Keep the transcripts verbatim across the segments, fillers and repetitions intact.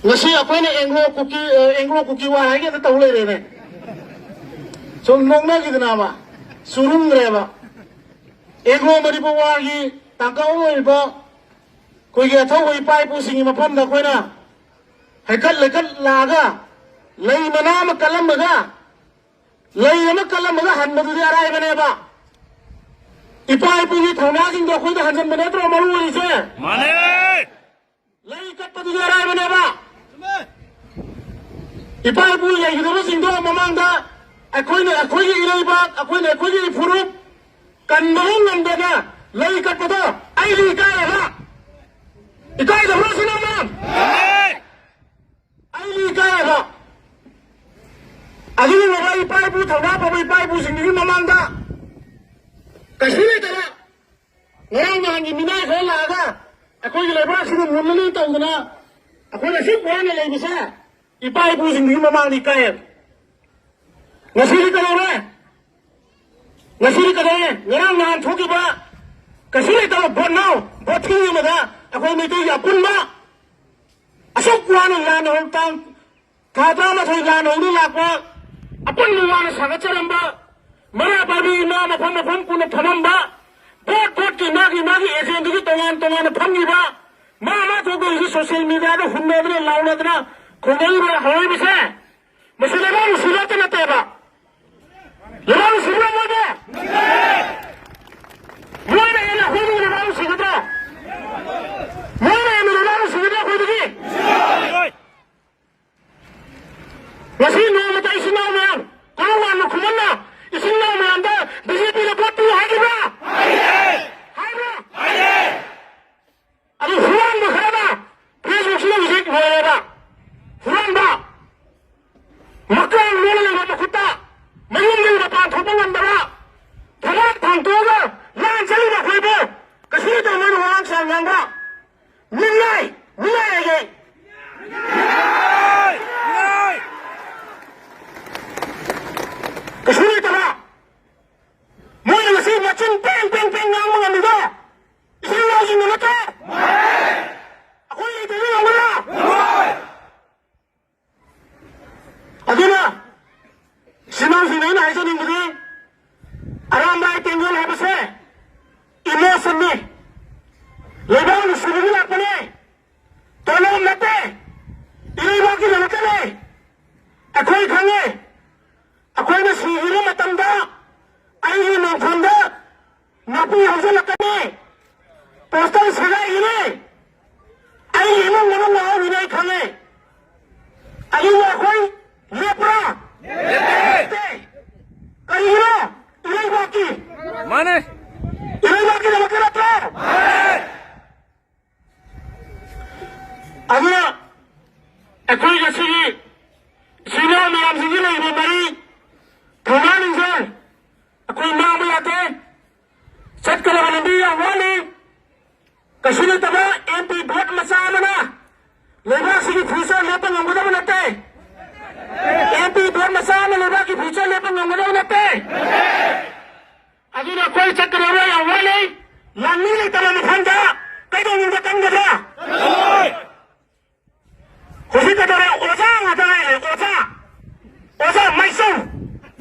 ꯉꯁꯤ ꯑꯩꯈꯣꯏꯅ ꯑꯦꯡꯒ꯭ꯂꯣ ꯀꯨꯀꯤ, ꯑ, ꯑꯦꯡꯒ꯭ꯂꯣ ꯀꯨꯀꯤ ꯋꯥꯔ ꯍꯥꯏꯒꯦ ꯑꯗꯨ ꯇꯧ ꯂꯩꯔꯦꯅꯦ꯫ ꯁꯨꯝ ꯅꯣꯛꯅꯈꯤꯗꯅꯕ ꯆꯨꯔꯨꯝꯈ꯭ꯔꯦꯕ꯫ ꯑꯦꯡꯒ꯭ꯂꯣ ꯃꯅꯤꯄꯨꯔ ꯋꯥꯔꯒꯤ ꯇꯥꯡꯀꯛ ꯑꯃ ꯑꯣꯏꯔꯤꯕ ꯑꯩꯈꯣꯏꯒꯤ ꯑꯊꯧꯕ ꯏꯄꯥ ꯏꯄꯨꯁꯤꯡꯒꯤ ꯃꯐꯝꯗ ꯑꯩꯈꯣꯏꯅ ꯍꯩꯀꯠ ꯂꯩꯀꯠ ꯂꯥꯛꯑꯒ ꯂꯩ ꯃꯅꯥ ꯑꯃ ꯀꯠꯂꯝꯃꯒ ꯂꯩ ꯑꯃ ꯀꯠꯂꯝꯃꯒ ꯍꯟꯕꯗꯨꯗꯤ ꯑꯔꯥꯏꯕꯅꯦꯕ꯫ ꯏꯄꯥ ꯏꯄꯨꯒꯤ ꯊꯧꯅꯥꯁꯤꯡꯗꯣ ꯑꯩꯈꯣꯏꯗ ꯍꯟꯖꯟꯕ ꯅꯠꯇ꯭ꯔꯣ ꯃꯔꯨ ꯑꯣꯏꯔꯤꯁꯦ? ꯃꯥꯅꯦ꯫ ꯂꯩ ꯀꯠꯄꯗꯨꯗꯤ ꯑꯔꯥꯏꯕꯅꯦꯕ꯫ ꯏꯄꯥ ꯏꯄꯨ ꯂꯩꯈꯤꯗꯕꯁꯤꯡꯗꯣ ꯃꯃꯥꯡꯗ ꯑꯩꯈꯣꯏꯅ ꯑꯩꯈꯣꯏꯒꯤ ꯏꯔꯩꯕꯥꯛ, ꯑꯩꯈꯣꯏꯅ ꯑꯩꯈꯣꯏꯒꯤ ꯐꯨꯔꯨꯞ ꯀꯟꯕ ꯉꯝꯗꯅ ꯂꯩ ꯀꯠꯄꯗꯣ ꯑꯩꯗꯤ ꯏꯀꯥꯏꯌꯦꯕ꯫ ꯏꯀꯥꯏꯗꯕ꯭ꯔꯣ ꯁꯤꯅꯃ? ꯑꯩꯗꯤ ꯏꯀꯥꯏꯌꯦꯕ꯫ ꯑꯗꯨꯒꯨꯝꯂꯕ ꯏꯄꯥ ꯏꯄꯨ, ꯊꯧꯅꯥ ꯐꯕ ꯏꯄꯥ ꯏꯄꯨꯁꯤꯡꯗꯨꯒꯤ ꯃꯃꯥꯡꯗ ꯀꯩꯁꯨ ꯂꯩꯇꯕ ꯉꯔꯥꯡ ꯅꯍꯥꯟꯒꯤ ꯃꯤꯅꯥꯏ ꯈꯔ ꯂꯥꯛꯑꯒ ꯑꯩꯈꯣꯏꯒꯤ ꯂꯩꯕꯥꯛꯁꯤꯕꯨ ꯃꯨꯜꯂꯅꯤ ꯇꯧꯗꯅ ꯑꯩꯈꯣꯏꯅ ꯑꯁꯨꯛ ꯋꯥꯅ ꯂꯩꯕꯁꯦ ꯏꯄꯥ ꯏꯄꯨꯁꯤꯡꯗꯨꯒꯤ ꯃꯃꯥꯡꯗ ꯏꯀꯥꯏꯌꯦꯕ꯫ ꯉꯁꯤꯗꯤ ꯀꯩꯗꯧꯔꯦ? ꯉꯁꯤꯗꯤ ꯀꯩꯗꯧꯔꯦ? ꯉꯔꯥꯡ ꯅꯍꯥꯟ ꯊꯣꯛꯈꯤꯕ ꯀꯩꯁꯨ ꯂꯩꯇꯕ ꯚꯣꯠ ꯅꯥꯎ, ꯚꯣꯠ ꯊꯤꯡ ꯑꯃꯗ ꯑꯩꯈꯣꯏ ꯃꯩꯇꯩꯒꯤ ꯑꯄꯨꯟꯕ ꯑꯁꯨꯛ ꯋꯥꯅ ꯂꯥꯟ ꯍꯧ-, ꯇꯥꯡ ꯊꯥ ꯇꯔꯥꯃꯥꯊꯣꯏ ꯂꯥꯟ ꯍꯧꯅ ꯂꯥꯛꯄ ꯑꯄꯨꯟꯕ ꯋꯥꯅ ꯁꯥꯒꯠꯆꯔꯝꯕ ꯃꯔꯥ ꯄꯥꯏꯕꯤ ꯏꯃꯥ ꯃꯐꯝ ꯃꯐꯝ ꯄꯨꯟꯅ ꯐꯝꯃꯝꯕ, ꯚꯣꯠ ꯚꯣꯠꯀꯤ ꯃꯥꯒꯤ ꯃꯥꯒꯤ ꯑꯦꯖꯦꯟꯗꯨꯒꯤ ꯇꯣꯉꯥꯟ ꯇꯣꯉꯥꯟꯅ ꯐꯝꯈꯤꯕ, ꯃꯥ ꯃꯥ ꯊꯣꯛꯄ ꯍꯧꯖꯤꯛ ꯁꯣꯁꯤꯌꯦꯜ ꯃꯤꯗꯤꯌꯥꯗ ꯍꯨꯟꯅꯗꯅ ꯂꯥꯎꯅꯗꯅ ꯈꯣꯡꯅꯔꯤꯕ ꯍꯧꯔꯛꯏꯕꯁꯦ, ꯃꯁꯤ ꯂꯩꯕꯥꯛ ꯅꯨꯡꯁꯤꯕꯇ ꯅꯠꯇꯦꯕ꯫ ꯂꯩꯕꯥꯛ ꯅꯨꯡꯁꯤꯕ꯭ꯔꯥ ꯃꯣꯏꯗꯤ? ꯃꯣꯏꯅ ꯍꯦꯟꯅ ꯑꯩꯈꯣꯏꯗꯒꯤ ꯂꯩꯕꯥꯛ ꯅꯨꯡꯁꯤꯒꯗ꯭ꯔꯣ? ꯃꯣꯏꯅ ꯍꯦꯟꯅ ꯂꯩꯕꯥꯛ ꯅꯨꯡꯁꯤꯒꯗ꯭ꯔꯥ ꯑꯩꯈꯣꯏꯗꯒꯤ? ꯉꯁꯤ ꯅꯣꯡꯃꯇ ꯏꯆꯤꯟ ꯏꯅꯥꯎ ꯃꯌꯥꯝ, ꯀꯣꯔꯧ ꯋꯥꯡꯃ ꯈꯨꯃꯟꯅ ꯏꯆꯤꯟ ꯏꯅꯥꯎ ꯃꯌꯥꯝꯗ ꯕꯤ ꯖꯦ ꯄꯤꯗ ꯚꯣꯠ ꯄꯤꯌꯨ ꯍꯥꯏꯈꯤꯕ꯭ꯔꯥ? ꯍꯥꯏꯕ꯭ꯔꯥ? ꯑꯗꯨ ꯍꯨꯔꯥꯟꯕ ꯈꯔꯅ ꯐꯦꯁꯕꯨꯛꯁꯤꯗ ꯍꯧꯖꯤꯛ ꯂꯣꯏꯔꯦꯕ꯫ ꯍꯨꯔꯥꯟꯕ ꯃꯀꯥꯡ ꯂꯣꯜꯂ ꯂꯩꯕ ꯃꯈꯨꯠꯇ ꯃꯌꯨꯝꯗꯒꯤ ꯃꯄꯥꯟ ꯊꯣꯛꯄ ꯉꯝꯗꯕ, ꯊꯣꯡꯒꯥꯟ ꯊꯥꯡꯇꯣꯛꯑꯒ ꯂꯥꯟ ꯆꯠꯂꯤꯕ ꯑꯩꯈꯣꯏꯕꯨ ꯑꯩꯈꯣꯏ ꯈꯪꯉꯦ, ꯑꯩꯈꯣꯏꯅ ꯁꯤꯈꯤꯕ ꯃꯇꯝꯗ ꯑꯩꯒꯤ ꯃꯣꯡꯐꯝꯗ ꯅꯥꯄꯤ ꯍꯧꯖꯤꯜꯂꯛꯀꯅꯤ, ꯄꯣꯁꯇꯔ ꯁꯦꯒꯥꯏꯒꯅꯤ, ꯑꯩꯒꯤ ꯏꯃꯨꯡ ꯃꯅꯨꯡ ꯉꯥꯎꯍꯧꯒꯅꯤ, ꯑꯩ ꯈꯪꯉꯦ꯫ ꯑꯗꯨꯕꯨ ꯑꯩꯈꯣꯏ ꯂꯦꯞꯄ꯭ꯔꯥ? ꯂꯦꯞꯇꯦ꯫ ꯀꯔꯤꯒꯤꯅꯣ? ꯏꯔꯩꯕꯥꯛꯀꯤ, ꯃꯥꯅꯦ꯫ ꯏꯔꯩꯕꯥꯛꯀꯤꯗꯃꯛꯇ ꯅꯠꯇ꯭ꯔꯣ? ꯑꯗꯨꯅ ꯑꯩꯈꯣꯏ ꯉꯁꯤꯒꯤ ꯏꯆꯤꯜ ꯏꯅꯥꯎ ꯃꯌꯥꯝꯁꯤꯡꯒꯤ ꯂꯩꯔꯤꯕ ꯃꯔꯤ ꯊꯧꯅꯥ ꯅꯤꯡꯖꯦꯜ ꯑꯩꯈꯣꯏ ꯃꯥꯡꯕ ꯌꯥꯗꯦ꯫ ꯆꯠꯀꯗꯕ ꯂꯝꯕꯤ ꯌꯥꯝ ꯋꯥꯠꯂꯤ꯫ ꯀꯩꯁꯨ ꯅꯠꯇꯕ ꯑꯦꯝ ꯄꯤ ꯚꯣꯠ ꯃꯆꯥ ꯑꯃꯅ ꯂꯩꯕꯥꯛꯁꯤꯒꯤ ꯐ꯭ꯌꯨꯆꯔ ꯂꯦꯞꯄ ꯉꯝꯒꯗꯕ ꯅꯠꯇꯦ꯫ ꯑꯦꯝ ꯄꯤ ꯚꯣꯠ ꯃꯆꯥ ꯑꯃꯅ ꯂꯩꯕꯥꯛꯀꯤ ꯐ꯭ꯌꯨꯆꯔ ꯂꯦꯞꯄ ꯉꯝꯒꯗꯕ ꯅꯠꯇꯦ꯫ ꯑꯗꯨꯅ ꯑꯩꯈꯣꯏ ꯆꯠꯀꯗꯕ ꯌꯥꯝ ꯋꯥꯠꯂꯤ꯫ ꯂꯥꯟꯃꯤ ꯂꯩꯇꯕ ꯃꯐꯝꯗ ꯀꯩꯗꯧꯅꯨꯡꯗ ꯆꯪꯒꯗ꯭ꯔꯥ? ꯍꯧꯖꯤꯛ ꯀꯩꯗꯧꯔꯦ? ꯑꯣꯖꯥ ꯉꯥꯛꯇ ꯉꯥꯏꯔꯦ, ꯑꯣꯖꯥ꯫ ꯑꯣꯖꯥ, ꯃꯥꯏꯆꯧ꯫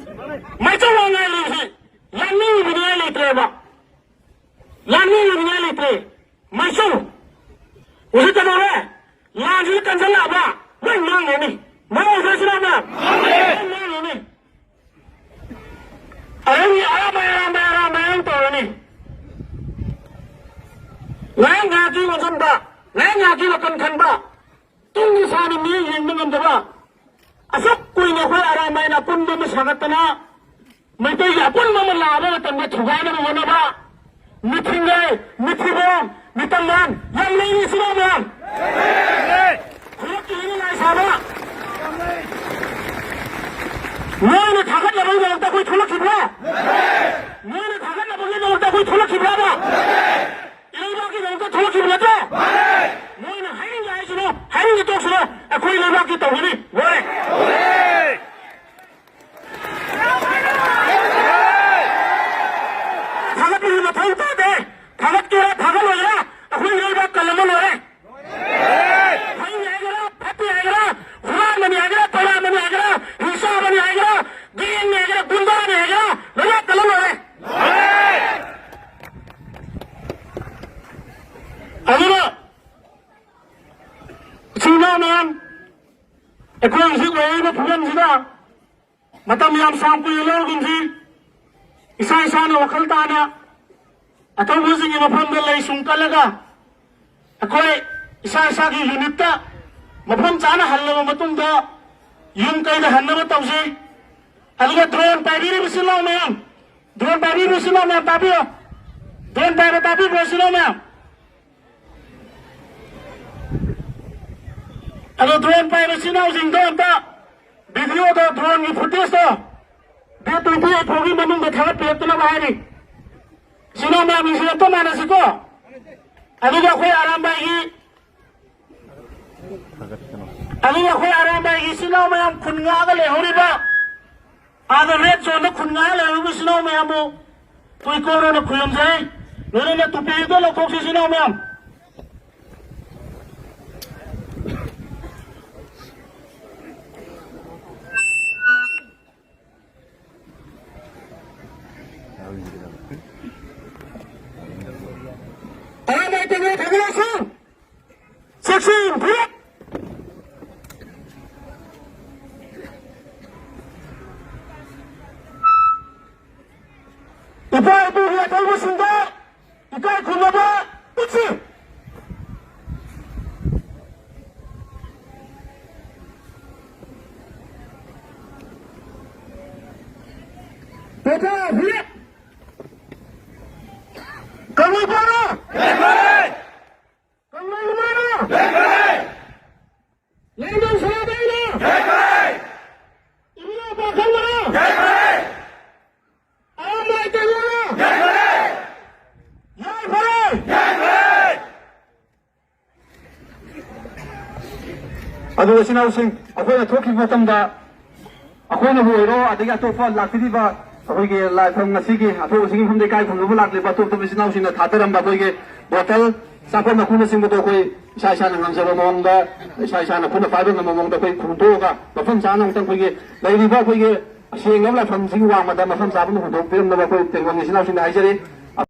ꯃꯥꯏꯆꯧ ꯉꯥꯛ ꯉꯥꯏꯔꯦ ꯍꯧꯖꯤꯛ꯫ ꯂꯥꯟꯃꯤ ꯑꯣꯏꯅꯤꯡꯉꯥꯏ ꯂꯩꯇ꯭ꯔꯦꯕ꯫ ꯂꯥꯟꯃꯤ ꯑꯣꯏꯅꯤꯡꯉꯥꯏ ꯂꯩꯇ꯭ꯔꯦ꯫ ꯃꯥꯏꯆꯧ꯫ ꯍꯧꯖꯤꯛ ꯀꯩꯗꯧꯔꯦ? ꯂꯥꯟꯁꯤꯅ ꯀꯟꯁꯤꯜꯂꯛꯑꯕ ꯂꯣꯏ ꯃꯥꯡꯉꯅꯤ꯫ ꯃꯥꯡꯉꯣꯏꯗ꯭ꯔꯣ ꯁꯤꯅ? ꯂꯣꯏ ꯃꯥꯡꯉꯅꯤ꯫ ꯑꯗꯨꯒꯤ ꯑꯔꯥꯝꯕ, ꯑꯔꯥꯝꯕ, ꯑꯔꯥꯝꯕ ꯑꯗꯨꯝ ꯇꯧꯔꯅꯤ꯫ ꯉꯥꯏꯍꯥꯛ ꯉꯥꯏꯍꯥꯛꯀꯤ ꯑꯣꯟꯁꯤꯟꯕ, ꯉꯥꯏꯍꯥꯛ ꯉꯥꯏꯍꯥꯛꯀꯤ ꯋꯥꯈꯜ ꯈꯟꯕ, ꯇꯨꯡꯒꯤ ꯁꯥꯟꯅ ꯃꯤ ꯌꯦꯡꯕ ꯉꯝꯗꯕ, ꯑꯁꯨꯛ ꯀꯨꯏꯅ ꯑꯩꯈꯣꯏ ꯑꯔꯥꯝꯕ ꯍꯥꯏꯅ ꯑꯄꯨꯟꯕ ꯑꯃ ꯁꯥꯒꯠꯇꯅ, ꯃꯩꯇꯩꯒꯤ ꯑꯄꯨꯟꯕ ꯑꯃ ꯂꯥꯛꯑꯕ ꯃꯇꯝꯗ ꯊꯨꯒꯥꯏꯅꯕ ꯍꯣꯠꯅꯕ, ꯃꯤꯊꯤꯡꯒꯩ, ꯃꯤꯊꯤꯕꯣꯡ, ꯃꯤꯇꯝꯕꯥꯟ ꯌꯥꯝ ꯂꯩꯔꯤ ꯁꯤꯔꯣ ꯃꯌꯥꯝ? ꯈꯨꯔꯛꯀꯤ ꯍꯤꯔꯨ ꯂꯥꯏ ꯁꯥꯕ ꯅꯣꯏꯅ ꯊꯥꯒꯠꯅꯕꯒꯤꯗꯃꯛꯇ ꯑꯩꯈꯣꯏ ꯊꯣꯛꯂꯛꯈꯤꯕ꯭ꯔꯥ? ꯅꯣꯏꯅ ꯊꯥꯒꯠꯅꯕꯒꯤꯗꯃꯛꯇ ꯑꯩꯈꯣꯏ ꯊꯣꯛꯂꯛꯈꯤꯕ꯭ꯔꯥꯕ? ꯏꯔꯩꯕꯥꯛꯀꯤꯗꯃꯛꯇ ꯊꯣꯛꯂꯛꯈꯤꯕ ꯅꯠꯇ꯭ꯔꯣ? ꯅꯣꯏꯅ ꯍꯥꯏꯅꯤꯡꯕ ꯍꯥꯏꯁꯤꯅꯣ, ꯍꯥꯏꯅꯤꯡꯕ ꯇꯣꯛꯁꯤꯅꯣ, ꯑꯩꯈꯣꯏ ꯂꯩꯕꯥꯛꯀꯤ ꯇꯧꯒꯅꯤ꯫ ꯂꯣꯏꯔꯦ꯫ ꯊꯥꯒꯠꯄꯒꯤ ꯃꯊꯧ ꯇꯥꯗꯦ꯫ ꯊꯥꯒꯠꯀꯦꯔꯥ ꯊꯥꯒꯠꯂꯣꯏꯒꯦꯔꯥ ꯑꯩꯈꯣꯏ ꯂꯩꯕꯥꯛ ꯀꯜꯂꯝꯃ ꯂꯣꯏꯔꯦ꯫ ꯐꯩ ꯍꯥꯏꯒꯦꯔꯥ, ꯐꯠꯇꯦ ꯍꯥꯏꯒꯦꯔꯥ, ꯍꯨꯔꯥꯟꯕꯅꯤ ꯍꯥꯏꯒꯦꯔꯥ, ꯄꯩꯔꯥꯕꯅꯤ ꯍꯥꯏꯒꯦꯔꯥ, ꯍꯤꯡꯆꯥꯕꯅꯤ ꯍꯥꯏꯒꯦꯔꯥ, ꯒꯦꯡꯅꯤ ꯍꯥꯏꯒꯦꯔꯥ, ꯒꯨꯟꯗꯥꯅꯤ ꯍꯥꯏꯒꯦꯔꯥ, ꯂꯩꯕꯥꯛ ꯀꯜꯂ ꯂꯣꯏꯔꯦ꯫ ꯑꯗꯨꯅ ꯏꯆꯤꯟ ꯏꯅꯥꯎ ꯃꯌꯥꯝ, ꯑꯩꯈꯣꯏ ꯍꯧꯖꯤꯛ ꯂꯩꯔꯤꯕ ꯐꯤꯕꯝꯁꯤꯗ ꯃꯇꯝ ꯌꯥꯝ ꯁꯥꯡ ꯀꯨꯏꯅ ꯂꯧꯔꯒꯨꯝꯁꯤ, ꯏꯁꯥ ꯏꯁꯥꯅ ꯋꯥꯈꯜ ꯇꯥꯅ ꯑꯊꯧꯕꯁꯤꯡꯒꯤ ꯃꯐꯝꯗ ꯂꯩ ꯁꯨꯡ ꯀꯠꯂꯒ ꯑꯩꯈꯣꯏ ꯏꯁꯥ ꯏꯁꯥꯒꯤ ꯌꯨꯅꯤꯠꯇ ꯃꯐꯝ ꯆꯥꯅ ꯍꯜꯂꯕ ꯃꯇꯨꯡꯗ ꯌꯨꯝ ꯀꯩꯗ ꯍꯟꯅꯕ ꯇꯧꯁꯤ꯫ ꯑꯗꯨꯒ ꯗ꯭ꯔꯣꯟ ꯄꯥꯏꯕꯤꯔꯤꯕ ꯏꯆꯤꯜ ꯏꯅꯥꯎ ꯃꯌꯥꯝ, ꯗ꯭ꯔꯣꯟ ꯄꯥꯏꯕꯤꯔꯤꯕ ꯏꯆꯤꯜ ꯏꯅꯥꯎ ꯃꯌꯥꯝ ꯇꯥꯕꯤꯌꯣ꯫ ꯗ꯭ꯔꯣꯟ ꯄꯥꯏꯕ ꯇꯥꯕꯤꯕ꯭ꯔꯣ ꯏꯆꯤꯜ ꯏꯅꯥꯎ ꯃꯌꯥꯝ? ꯑꯗꯣ ꯗ꯭ꯔꯣꯟ ꯄꯥꯏꯕ ꯏꯆꯤꯜ ꯏꯅꯥꯎꯁꯤꯡꯗꯣ ꯑꯝꯇ ꯚꯤꯗꯤꯑꯣꯗꯣ, ꯗ꯭ꯔꯣꯟꯒꯤ ꯐꯨꯇꯦꯖꯇꯣ ꯗꯦꯠ ꯇ꯭ꯋꯦꯟꯇꯤ ꯑꯩꯠ ꯐꯥꯎꯒꯤ ꯃꯅꯨꯡꯗ ꯊꯥꯒꯠꯄꯤꯔꯛꯇꯅꯕ ꯍꯥꯏꯔꯤ꯫ ꯏꯆꯤꯜ ꯏꯅꯥꯎ ꯃꯌꯥꯝ ꯅꯨꯡꯁꯤꯔꯛꯄ ꯃꯥꯟꯅꯁꯤꯀꯣ꯫ ꯑꯗꯨꯒ ꯑꯩꯈꯣꯏ ꯑꯔꯥꯝꯕꯥꯏꯒꯤ, ꯑꯗꯨꯒ ꯑꯩꯈꯣꯏ ꯑꯔꯥꯝꯕꯥꯏꯒꯤ ꯏꯆꯤꯜ ꯏꯅꯥꯎ ꯃꯌꯥꯝ ꯈꯨꯟ ꯉꯥꯛꯑꯒ ꯂꯩꯍꯧꯔꯤꯕ, ꯑꯥꯗ ꯔꯦꯗ ꯖꯣꯟꯗ ꯈꯨꯟ ꯉꯥꯛꯑ ꯂꯩꯍꯧꯔꯤꯕ ꯏꯆꯤꯜ ꯏꯅꯥꯎ ꯃꯌꯥꯝꯕꯨ ꯇꯨꯏꯀꯣꯔꯣꯅ ꯈꯨꯔꯨꯝꯖꯩ꯫ ꯂꯣꯏꯅꯅ ꯇꯨꯄꯤꯗꯣ ꯂꯧꯊꯣꯛꯁꯤ ꯏꯆꯤꯜ ꯏꯅꯥꯎ ꯃꯌꯥꯝ꯫ ꯑꯔꯥꯝꯕꯥꯏ ꯇꯦꯡꯅꯧ ꯊꯥꯡꯒꯠꯂꯛꯁꯤ꯫ ꯆꯦꯛꯁꯤꯟ ꯐꯨꯔꯨꯞ! ꯏꯄꯥ ꯏꯄꯨꯒꯤ ꯑꯊꯧꯕꯁꯤꯡꯗ ꯏꯀꯥꯏ ꯈꯨꯝꯅꯕ ꯎꯠꯁꯤ꯫ ꯄꯦꯇꯥ ꯍꯨꯏꯌꯦ! ꯀꯪꯂꯩꯄꯥꯛꯅ! ꯀꯪꯂꯩ ꯏꯃꯥꯅ! ꯂꯩꯃꯔꯦꯟ ꯁꯅꯥꯃꯍꯤꯅ! ꯏꯕꯨꯙꯧ ꯄꯥꯈꯪꯕꯅ! ꯑꯔꯥꯝꯕꯥꯏ ꯇꯦꯡꯅꯧꯅ! ꯌꯥꯏꯐꯔꯦ! ꯑꯗꯨꯒ ꯏꯆꯤꯟ ꯏꯅꯥꯎꯁꯤꯡ, ꯑꯩꯈꯣꯏꯅ ꯊꯣꯛꯈꯤꯕ ꯃꯇꯝꯗ ꯑꯩꯈꯣꯏꯅꯕꯨ ꯑꯣꯏꯔꯣ, ꯑꯗꯒꯤ ꯑꯇꯣꯞꯄ ꯂꯥꯛꯄꯤꯔꯤꯕ ꯑꯩꯈꯣꯏꯒꯤ ꯂꯥꯏꯐꯝ ꯉꯁꯤꯒꯤ ꯑꯊꯧꯕꯁꯤꯡꯒꯤ ꯃꯐꯝꯗ ꯏꯀꯥꯏ ꯈꯨꯝꯅꯕ ꯂꯥꯛꯂꯤꯕ ꯑꯇꯣꯞ ꯑꯇꯣꯞꯄ ꯏꯆꯤꯟ ꯏꯅꯥꯎꯁꯤꯡꯅ ꯊꯥꯗꯔꯝꯕ ꯑꯩꯈꯣꯏꯒꯤ ꯕꯣꯇꯜ, ꯆꯥꯐꯝ ꯃꯈꯨꯝꯅꯆꯤꯡꯕꯗꯣ ꯑꯩꯈꯣꯏ ꯏꯁꯥ ꯏꯁꯥꯅ ꯉꯝꯖꯕ ꯃꯑꯣꯡꯗ, ꯏꯁꯥ ꯏꯁꯥꯅ ꯈꯨꯠꯅ ꯄꯥꯏꯕ ꯉꯝꯕ ꯃꯑꯣꯡꯗ ꯑꯩꯈꯣꯏ ꯍꯨꯟꯗꯣꯛꯑꯒ ꯃꯐꯝ ꯆꯥꯅ ꯑꯃꯨꯛꯇꯪ ꯑꯩꯈꯣꯏꯒꯤ ꯂꯩꯔꯤꯕ ꯑꯩꯈꯣꯏꯒꯤ ꯁꯦꯡꯂꯕ ꯂꯥꯏꯐꯝꯁꯤꯒꯤ ꯋꯥꯡꯃꯗ ꯃꯐꯝ ꯆꯥꯕ ꯑꯃ ꯍꯨꯟꯗꯣꯛꯄꯤꯔꯝꯅꯕ ꯑꯩꯈꯣꯏ ꯇꯦꯡꯒꯣꯜꯒꯤ ꯏꯆꯤꯟ ꯏꯅꯥꯎꯁꯤꯡꯗ ꯍꯥꯏꯖꯔꯤ꯫